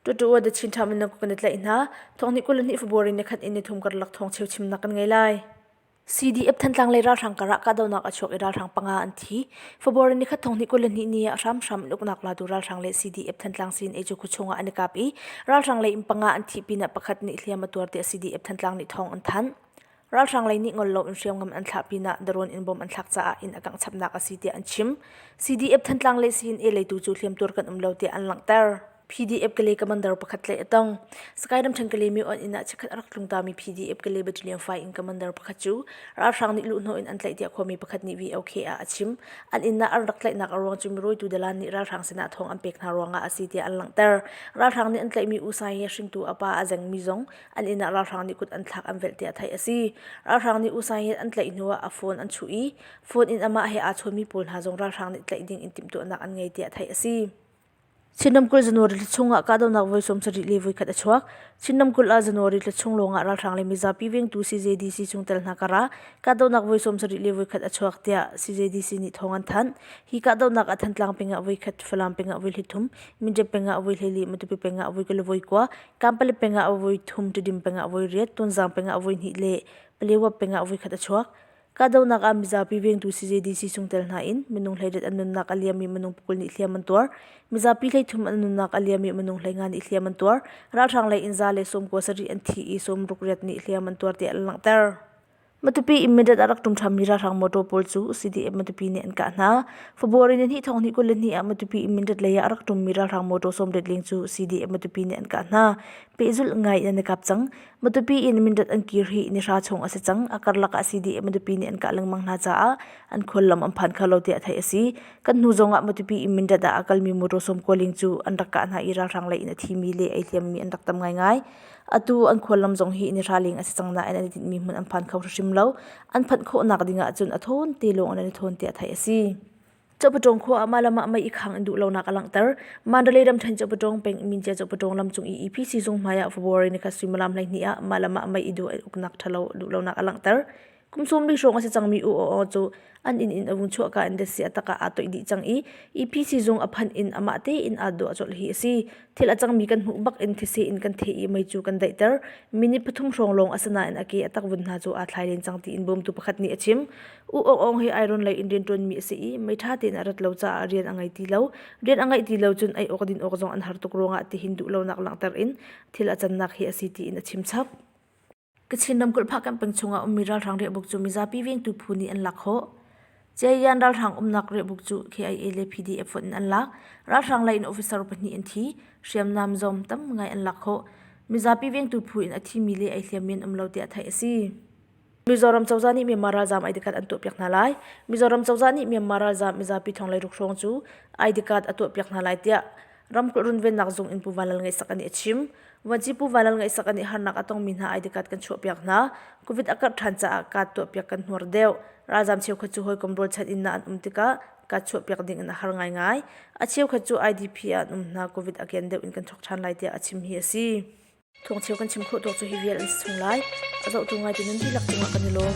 Tutu The Chin Tham in kan i tlaih hna. Thong ni 22 February ni khat in ni thum karlak thong cheu chimnak kan ngei lai. CDF Thantlang lei ralhrang karah kahdohnak a chuak i ralhrang panga an thi. February ni khat thong ni 22 ni ah hramhram in uknak latu ralhrang le CDF Thantlang CNA cu khuachung ah an i kap i ralhrang lei in panga an thih pinah pakhat nih hliam a tuar tiah CDF Thantlang nih thawng an thanh. Ralhrang lei nih ngol loin hriamngan an thlah pinah drone in bom an thlak caah inn a kangh chapnak a si tiah an chim. CDF Thantlang le CNA leitu cu hliamtuar kan um lo tiah an langhter. PDF Kalay commander pakhat tlaih a tong. Sky ramṭhen Kalay myo on inn ah chikkhat a rak tlung tami PDF Kalay battalion 5 in commander pakhat cu ralhrang nih luhhnawh in an tlaih tiah khuami pakhat nih VOK ah a chim. An inn ah an rak tlaihnak a ruang cu mirawitu dalan nih ralhrang sinah thawng an pek hna ruangah a si tiah an langhter. Ralhrang nih an tlaihmi U Sai he hringtu a pa a zengmi zong an inn ah ralhrang nih kut an thlak an velh tiah theih a si. Ralhrang nih U Sai he an tlaih hnuah a phone an chuh i phone in amah he aa chawnmi pawl hna zong ralhrang nih tlaih ding in timhtuahnak an ngei tiah theih a si. Chin ramkulh January thla chung ah kahdohnak voi 70 le voikhat a chuak. Chin ramkulh ah January thla chung lawng ah ralhrang le mizapi vengtu CJDC chungtel hna kar ah kahdohnak voi 70 le voikhat a chuak tiah CJDC nih thawng an thanh. Hi kahdohnak ah Thantlang peng ah voikhat, Falam peng ah voi 23, Mindat peng ah voi 14, Matupi peng ah voi 21, Kanpalet peng ah voi 3, Tedim peng ah voi 8, Tonzang peng ah voi 2 le Palewa peng ah voikhat a chuak. Kahdohnak ah mizapi vengtu CJDC chungtel hna in minung hleiriat an nunnak a liam i minung pakul nih hliam an tuar. Mizapi 13 an nunnak a liam i minung 15 nih hliam an tuar. Ralhrang lei in za le 97 an thi i 68 nih hliam an tuar tiah an langhter. Matupi in Mindat ah rak ṭum ṭhanmi ralhrang motor pawl cu CDF Matupi nih an kah hna. February ni hnih thong hnih 22 ah Matupi in Mindat lei ah a rak ṭummi ralhrang motor 80 leng cu CDF Matupi nih an kah hna. Pehzulh ngai in an i kap cang. Matupi in Mindat an kir hi nihra chung a si cang. A karlak ah CDF Matupi nih an kah lengmang hna caah an khuallam an phan kho lo tiah theih a si. Kan hnu zong ah Matupi in Mindat ah a kalmi motor sawmkua ling cu an rak kah hna i ralhrang lei in a thimi le ei hliammi an rak tam ngaingai. Atu an khuallam zong hi nihra ling a si cang nain an i tinhmi hmun an phan kho hrimhrim lo. An phanh khawhnak ding ahcun a thawn te lawng an i thawn tiah theih a si. Cawpaṭawng khua ah mah le mah mei i khang in duh lonak a langhter. Mandalay ramṭhen Cawpaṭawng peng Mincia Cawpaṭawng lam cung i EPC zung hmai ah February nikhat suimilam 12 ah mah le mah mei i duh uknak ṭhalo duh lonak a langhter. Kum 40 hrawng a si cangmi U Oo cu an inn in a vung chuahka in datsi a tak ah aa toih dih cang i EPC zung a phanh in amah tein aa duah colh hi a si. Thil a cangmi kan hmuh bak in thise in kan theh i mei cu kan daihter. Minute pathum hrawng lawng a si nain a ke a takvun hna cu aa thlai len cang tiin bawmtu pakhat nih a chim. U Aung Aung hi Iron lei in rianṭuanmi a si i mei ṭha tein a rat lo caah rian a ngei ti lo. Rian a ngeih ti lo cun ei awk din awk zong an har tuk ruangah tihin duhlonak langhter in thil a cannak hi a si tiin a chim chap. Kachin ramkulh Phakanh peng chungah ummi ralhrang riahbuk cu mizapi vengtu phu nih an lak khawh. Ciayan ralhrang umnak riahbuk cu KIA le PDF fonh in an lak. Ralhrang lei in officer pahnih an thi. Hriamnam zong tam ngai an lak khawh. Mizapi vengtu phu in a thimi le ei hliammi an um lo tiah theih a si. Mizoram cozah nih Myanmar ralzaam ID card an tuahpiak hna lai. Mizoram cozah nih Myanmar ralzaam mizapi thong le ruk hrawng cu ID card a tuahpiak hna lai tiah ramkulh runvennak zung in Pu Van Lal Ngaihsak nih a chim. Vuanci Pu Van Lal Ngaihsak nih harnak a tongmi hna ID card kan chuahpiak hna. Covid a karh ṭhan caah card tuahpiak kan hnuar deuh. Ralzaam cheukhat cu hawikom rualchan inn ah an um tikah card chuahpiak ding in a har ngaingai. A cheukhat cu IDP ah an um hna. Covid a kian deuh in kan thawk ṭhan lai tiah a chim hi a si. Thawngcheu kan chim khawh tawk cu hi vial an si chung lai. A zohtu ngai tu nan dihlak cungah kan i lawm.